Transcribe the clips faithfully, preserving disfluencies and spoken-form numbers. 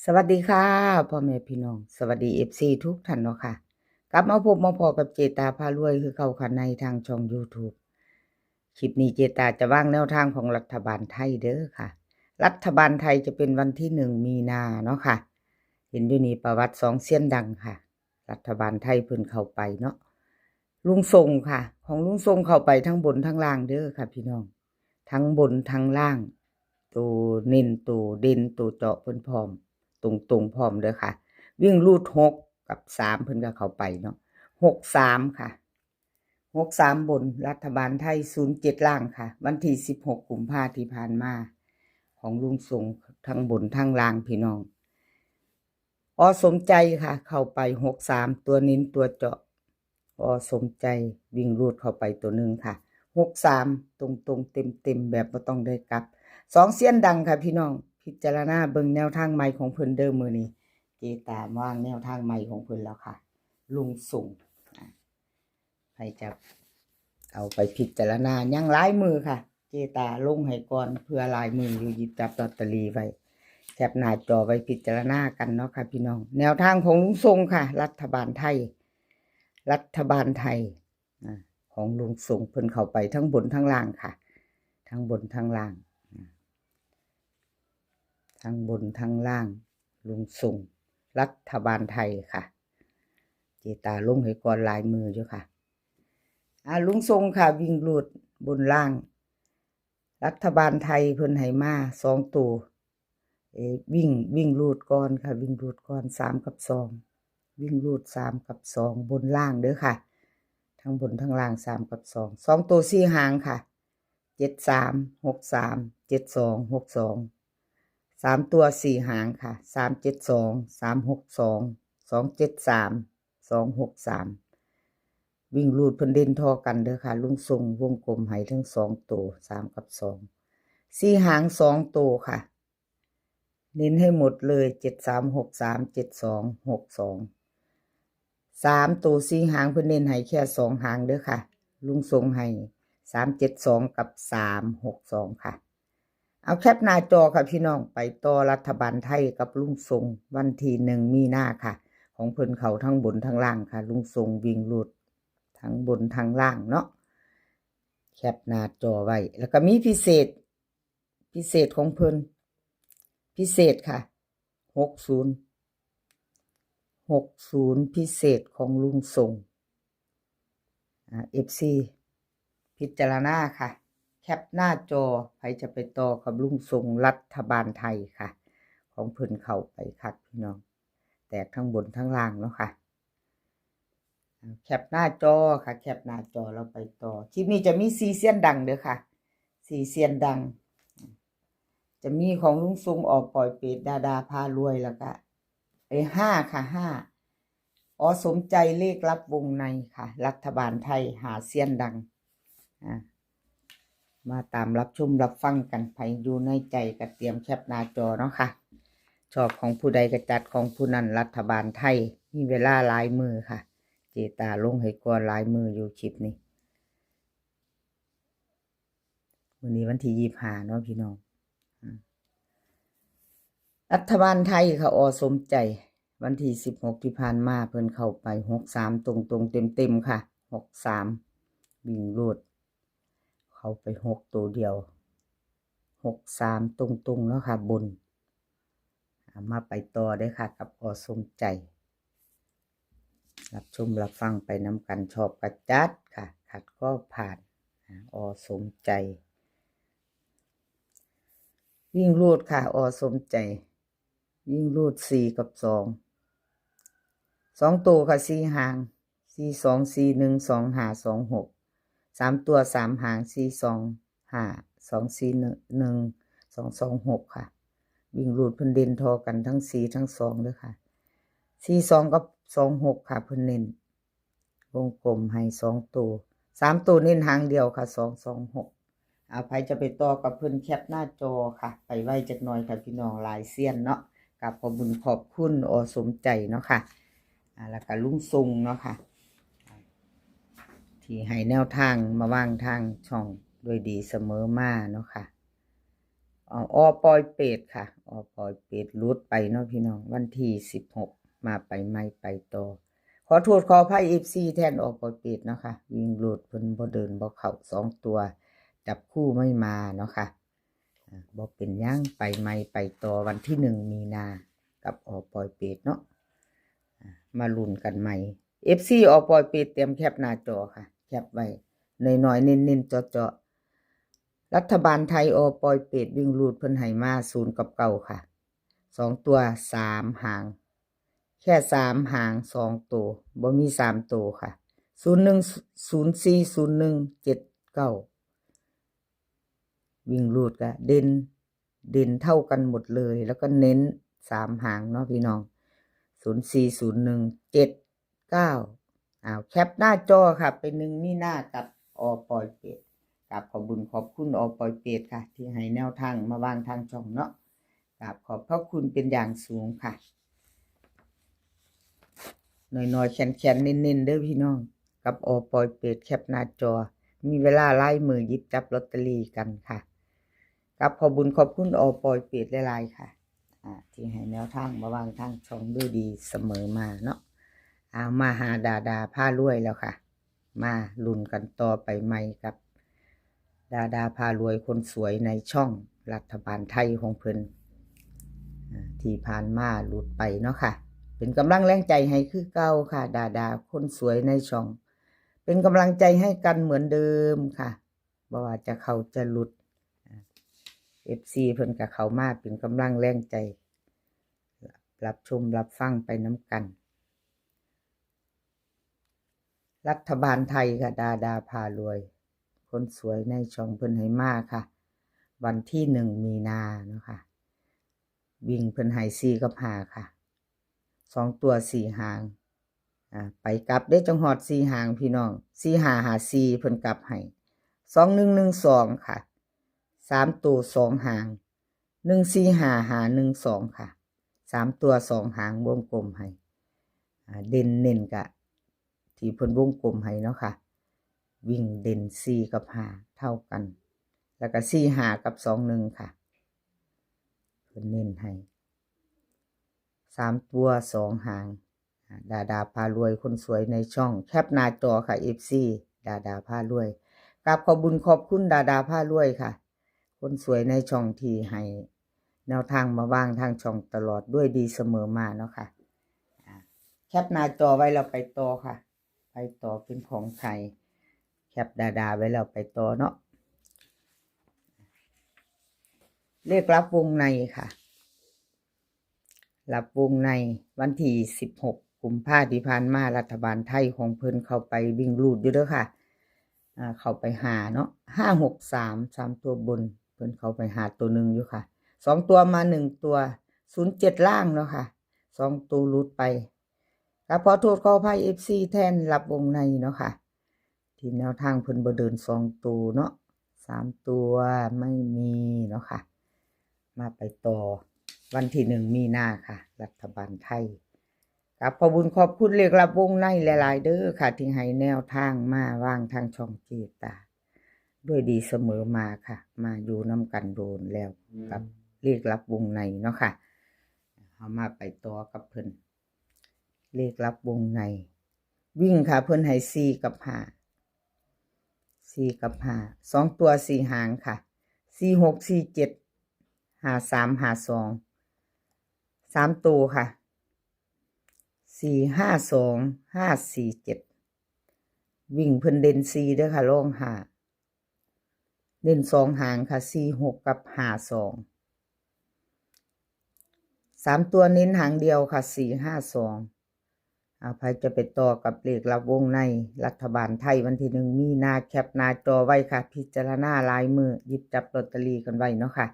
สวัสดีค่ะ พ่อแม่พี่น้อง สวัสดี เอฟซี ทุกท่านเนาะค่ะ กลับมาพบมาพ้อกับเจตาพารวยคือเก่าค่ะ ในทางช่อง YouTube คลิปนี้เจตาจะวางแนวทางของรัฐบาลไทยเด้อค่ะ รัฐบาลไทยจะเป็นวันที่หนึ่งมีนาเนาะค่ะ เห็นอยู่นี่ประวัติสองเซียนดังค่ะ รัฐบาลไทยเพิ่นเข้าไปเนาะ ลุงทรงค่ะ ของลุงทรงเข้าไปทั้งบนทั้งล่างเด้อค่ะพี่น้อง ทั้งบนทั้งล่าง ตัวเน้นตัวเด่นตัวเจาะเพิ่นพร้อม ตรงๆพร้อมเด้อค่ะ วิ่งรูดหกกับสามเพิ่นก็เข้าไปเนาะ หกสามค่ะ หกสามบน รัฐบาลไทย ศูนย์เจ็ดล่างค่ะ วันที่สิบหกกุมภาที่ผ่านมา ของลุงทรงทั้งบนทั้งล่างพี่น้อง อ.สมใจค่ะ เข้าไปหกสาม ตัวเน้นตัวเจาะ อ.สมใจวิ่งรูดเข้าไปตัวหนึ่งค่ะ หกสาม ตรงๆเต็มๆแบบบ่ต้องได้กลับ สองเซียนดังค่ะพี่น้อง พิจารณาเบิ่งแนวทางใหม่ของเพิ่นเด้อมื้อนี้ เจตาวางแนวทางใหม่ของเพิ่นแล้วค่ะ ลุงทรง อ่ะ ใครจะเอาไปพิจารณายังหลายมือค่ะ เจตาลงให้ก่อน เพื่อหลายมืออยู่หยิบจับลอตเตอรี่ไว้ แคปหน้าจอไว้พิจารณากันเนาะค่ะพี่น้อง แนวทางของลุงทรงค่ะ รัฐบาลไทย รัฐบาลไทย อ่ะ ของลุงทรงเพิ่นเข้าไปทั้งบนทั้งล่างค่ะ ทั้งบนทั้งล่าง อ่ะ ทั้งบนทั้งล่าง ลุงทรง รัฐบาลไทยค่ะ เจตาลงให้ก่อนหลายมืออยู่ค่ะ อ่ะ ลุงทรงค่ะ วิ่งรูดบนล่าง รัฐบาลไทยเพิ่นให้มาสองตัว เอ่อ วิ่ง วิ่งรูดก่อนค่ะ วิ่งรูดก่อน สามกับสอง วิ่งรูด สามกับสอง บนล่างเด้อค่ะ ทั้งบนทั้งล่าง สามกับสอง สองตัวสี่หางค่ะ เจ็ดสาม หกสาม เจ็ดสอง หกสอง สามตัวสี่หางค่ะ สามเจ็ดสอง สามหกสอง สองเจ็ดสาม สองหกสาม วิ่งรูดเพิ่นเด่นท่อกันเด้อค่ะ ลุงทรงวงกลมให้ทั้งสองตัว สามกับสอง สี่หางสองตัวค่ะ เน้นให้หมดเลย เจ็ดสาม หกสาม เจ็ดสอง หกสอง สามตัวสี่หางเพิ่นเน้นให้แค่สองหางเด้อค่ะ ลุงทรงให้ สามเจ็ดสอง กับ สามหกสอง ค่ะ เอาแคปหน้าจอค่ะพี่น้อง ไปต่อรัฐบาลไทยกับลุงทรงวันที่หนึ่งมีนาค่ะ ของเพิ่นเข้าทั้งบนทั้งล่างค่ะ ลุงทรงวิ่งรูดทั้งบนทั้งล่างเนาะ แคปหน้าจอไว้ แล้วก็มีพิเศษ พิเศษของเพิ่น พิเศษค่ะ หกศูนย์ หกศูนย์ พิเศษของลุงทรง อ่า เอฟซี พิจารณาค่ะ แคปหน้าจอ ใครจะไปต่อกับลุงทรงรัฐบาลไทยค่ะ ของเพิ่นเข้าไปคักพี่น้อง แตกทั้งบนทั้งล่างเนาะค่ะ อ่า แคปหน้าจอค่ะ แคปหน้าจอเราไปต่อ คลิปนี้จะมีสี่เซียนดังเด้อค่ะ สี่เซียนดัง จะมีของลุงทรงออกปล่อยเปรตดาดาพารวยแล้วก็ เอ้ย ห้าค่ะ ห้า อ.สมใจเลขลับวงในค่ะ รัฐบาลไทยห้าเซียนดัง อ่า มาตามรับชมรับฟังกัน ไผอยู่ในใจก็เตรียมแคปหน้าจอเนาะค่ะ ชอบของผู้ใดก็จัดของผู้นั้น รัฐบาลไทย มีเวลาหลายมือค่ะ เจตาลงให้ก่อนหลายมืออยู่คลิปนี้ มื้อนี้วันที่ยี่สิบห้าเนาะพี่น้อง อืม รัฐบาลไทยค่ะ อ.สมใจ วันที่สิบหกที่ผ่านมาเพิ่นเข้าไปหกสามตรงๆเต็มๆค่ะ หกสาม วิ่งรูด เข้าไปหกตัวเดียว หกสามตรงๆเนาะค่ะ บน อ่า มาไปต่อเด้อค่ะ กับ อ.สมใจ รับชมรับฟังไปนำกัน ชอบก็จัดค่ะ ขัดก็ผ่าน อ่า อ.สมใจ วิ่งรูดค่ะ อ.สมใจ วิ่งรูดสี่กับสอง สองตัวค่ะ สี่หาง สี่สอง สี่หนึ่ง สองห้า สองหก สามตัวสามหาง สี่สองห้า สองสี่หนึ่ง สองสองหกค่ะ วิ่งรูดเพิ่นเด่นท่อกันทั้งสี่ทั้งสองเด้อค่ะ สี่สองกับสองหกค่ะ เพิ่นเน้น วงกลมให้สองตัว สามตัวเน้นหางเดียวค่ะ สองสองหก เอา ไผจะไปต่อกับเพิ่นแคปหน้าจอค่ะ ไปไวจักหน่อยค่ะพี่น้อง หลายเซียนเนาะ กับขอบบุญขอบคุณ อ.สมใจเนาะค่ะ อ่า แล้วก็ลุงทรงเนาะค่ะ ที่ให้แนวทางมาวางทางช่องด้วยดีเสมอมาเนาะค่ะ เอา อ.ปอยเปตค่ะ อ.ปอยเปตหลุดไปเนาะพี่น้อง วันที่สิบหก มาไปใหม่ไปต่อ ขอโทษขออภัย เอฟซี แทน อ.ปอยเปตเนาะค่ะ วิ่งหลุดเพิ่นบ่เดินบ่เข้า สองตัว จับคู่ไม่มาเนาะค่ะ อ่า บ่เป็นหยัง ไปใหม่ไปต่อวันที่หนึ่งมีนา กับ อ.ปอยเปตเนาะ อ่า มาลุ้นกันใหม่ เอฟซี อ.ปอยเปตเตรียมแคปหน้าจอค่ะ แคปไว้ น้อยๆ เน้นๆ เจาะๆ รัฐบาลไทย อ.ปอยเปตวิ่งหลุดเพิ่นให้มา ศูนย์กับเก้าค่ะ สองตัว สามหาง แค่สามหาง สองตัว บ่มีสามตัวค่ะ ศูนย์หนึ่ง ศูนย์สี่ ศูนย์หนึ่ง เจ็ดเก้า วิ่งหลุดก็เด่น เด่นเท่ากันหมดเลย แล้วก็เน้นสามหางเนาะพี่น้อง ศูนย์สี่ ศูนย์หนึ่ง เจ็ดเก้า อ้าว แคปหน้าจอค่ะ เป็นหนึ่งมีนากับ อ.ปอยเปต กราบขอบบุญขอบคุณ อ.ปอยเปตค่ะ ที่ให้แนวทางมาวางทางช่องเนาะ กราบขอบพระคุณเป็นอย่างสูงค่ะ น้อยๆ แคนๆ เน้นๆ เด้อพี่น้อง กับ อ.ปอยเปต แคปหน้าจอ มีเวลาหลายมื้อหยิบจับลอตเตอรี่กันค่ะ กราบขอบบุญขอบคุณ อ.ปอยเปตหลายๆ ค่ะ อ่า ที่ให้แนวทางมาวางทางช่องด้วยดีเสมอมาเนาะ เอามาหาดาดาพารวยแล้วค่ะ มาลุ้นกันต่อไปใหม่กับ ดาดาพารวยคนสวยในช่องรัฐบาลไทยของเพิ่น อ่า ที่ผ่านมาหลุดไปเนาะค่ะ เป็นกำลังแรงใจให้คือเก่าค่ะ ดาดาคนสวยในช่อง เป็นกำลังใจให้กันเหมือนเดิมค่ะ บ่ว่าจะเข้าจะหลุด อ่า เอฟซี เพิ่นก็เข้ามาเป็นกำลังแรงใจ รับชมรับฟังไปนำกัน รัฐบาลไทยค่ะ ดาดาพารวย คนสวยในช่องเพิ่นให้มาค่ะ วันที่หนึ่งมีนาเนาะค่ะ วิ่งเพิ่นให้สี่กับห้าค่ะ สองตัวสี่หาง อ่า ไปกลับเด้จั่งฮอดสี่หางพี่น้อง สี่ห้าห้าสี่ เพิ่นกลับให้ สองหนึ่งหนึ่งสองค่ะ สามตัวสองหาง หนึ่งสี่ห้าห้าหนึ่งสองค่ะ สามตัวสองหางวงกลมให้ อ่า เด่นเน้นกะ ที่เพิ่นวงกลมให้เนาะค่ะ วิ่งเด่นสี่กับห้าเท่ากัน แล้วก็สี่ห้ากับสองหนึ่งค่ะ เพิ่นเน้นให้ สามตัวสองหาง อ่า ดาดาพารวยคนสวยในช่อง แคปหน้าจอค่ะ เอฟซี ดาดาพารวย กราบขอบบุญขอบคุณดาดาพารวยค่ะ คนสวยในช่องที่ให้แนวทางมาวางทางช่องตลอดด้วยดีเสมอมาเนาะค่ะ อ่า แคปหน้าจอไว้แล้วไปต่อค่ะ ไปต่อเป็นของใคร แคปดาดาไว้แล้วไปต่อเนาะ เลขลับวงในค่ะ ลับวงในวันที่สิบหกกุมภาที่ผ่านมา รัฐบาลไทยของเพิ่นเข้าไปวิ่งรูดอยู่เด้อค่ะ อ่า เข้าไปหาเนาะ ห้าหกสาม สามตัวบน เพิ่นเข้าไปหาตัวหนึ่งอยู่ค่ะ สองตัวมาหนึ่งตัว ศูนย์เจ็ดล่างเนาะค่ะ สองตัวหลุดไป กราบขอโทษขออภัย เอฟซี แทนลับวงในเนาะค่ะ ที่แนวทางเพิ่นบ่เดินสองตัวเนาะ สามตัวไม่มีเนาะค่ะ มาไปต่อวันที่หนึ่งมีนาค่ะ รัฐบาลไทย กราบขอบบุญขอบคุณเลขลับวงในหลายๆ เด้อค่ะ ที่ให้แนวทางมาวางทางช่องเจตา ด้วยดีเสมอมาค่ะ มาอยู่นำกันโดนแล้วกับเลขลับวงในเนาะค่ะ เอามาไปต่อกับเพิ่น เลขลับวงใน วิ่งค่ะ เพิ่นให้สี่กับห้า สี่กับห้า สองตัวสี่หางค่ะ สี่หก สี่เจ็ด ห้าสาม ห้าสอง สามตัวค่ะ สี่ห้าสอง ห้าสี่เจ็ด วิ่งเพิ่นเด่นสี่เด้อค่ะ รองห้า เด่นสองหางค่ะ สี่หก กับ ห้าสอง สามตัวเน้นหางเดียวค่ะ สี่ห้าสอง อ่า ใครจะไปต่อกับเลขลับวงในรัฐบาลไทยวันที่หนึ่งมีนา แคปหน้าจอไว้ค่ะ พิจารณาลายมือหยิบจับลอตเตอรี่กันไว้เนาะค่ะ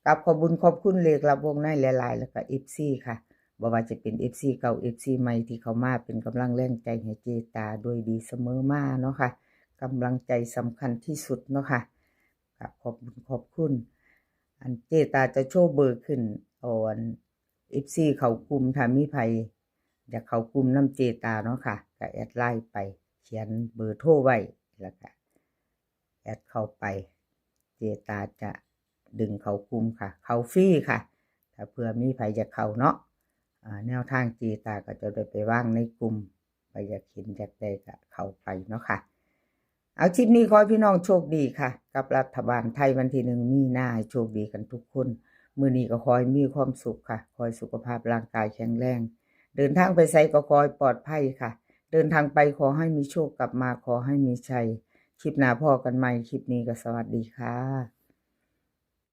กราบขอบบุญขอบคุณเลขลับวงในหลายๆ แล้วก็ เอฟซี ค่ะ บ่ว่าจะเป็น เอฟซี เก่า เอฟซี ใหม่ที่เข้ามาเป็นกำลังแรงใจให้เจตาด้วยดีเสมอมาเนาะค่ะ กำลังใจสำคัญที่สุดเนาะค่ะ กราบขอบบุญขอบคุณ อันเจตาจะโชว์เบอร์ขึ้น เอาอัน เอฟซี เข้ากลุ่ม ถ้ามีไผอยากเข้ากลุ่มนำเจตาเนาะค่ะ ก็แอดไลน์ไป เขียนเบอร์โทรไว้ แล้วก็แอดเข้าไป เจตาจะ ดึงเข้ากลุ่มค่ะ เข้าฟรีค่ะ ถ้าเผื่อมีไผอยากเข้าเนาะ อ่า แนวทางเจตาก็จะได้ไปวางในกลุ่ม ไผอยากเห็นอยากได้ก็เข้าไปเนาะค่ะ เอา คลิปนี้ขอให้พี่น้องโชคดีค่ะ กับรัฐบาลไทยวันที่หนึ่งมีนา ให้โชคดีกันทุกคน มื้อนี้ก็ขอให้มีความสุขค่ะ ขอให้สุขภาพร่างกายแข็งแรง เดินทางไปไสก็ขอให้ปลอดภัยค่ะ เดินทางไปขอให้มีโชค กลับมาขอให้มีชัย คลิปหน้าพ้อกันใหม่ คลิปนี้ก็สวัสดีค่ะ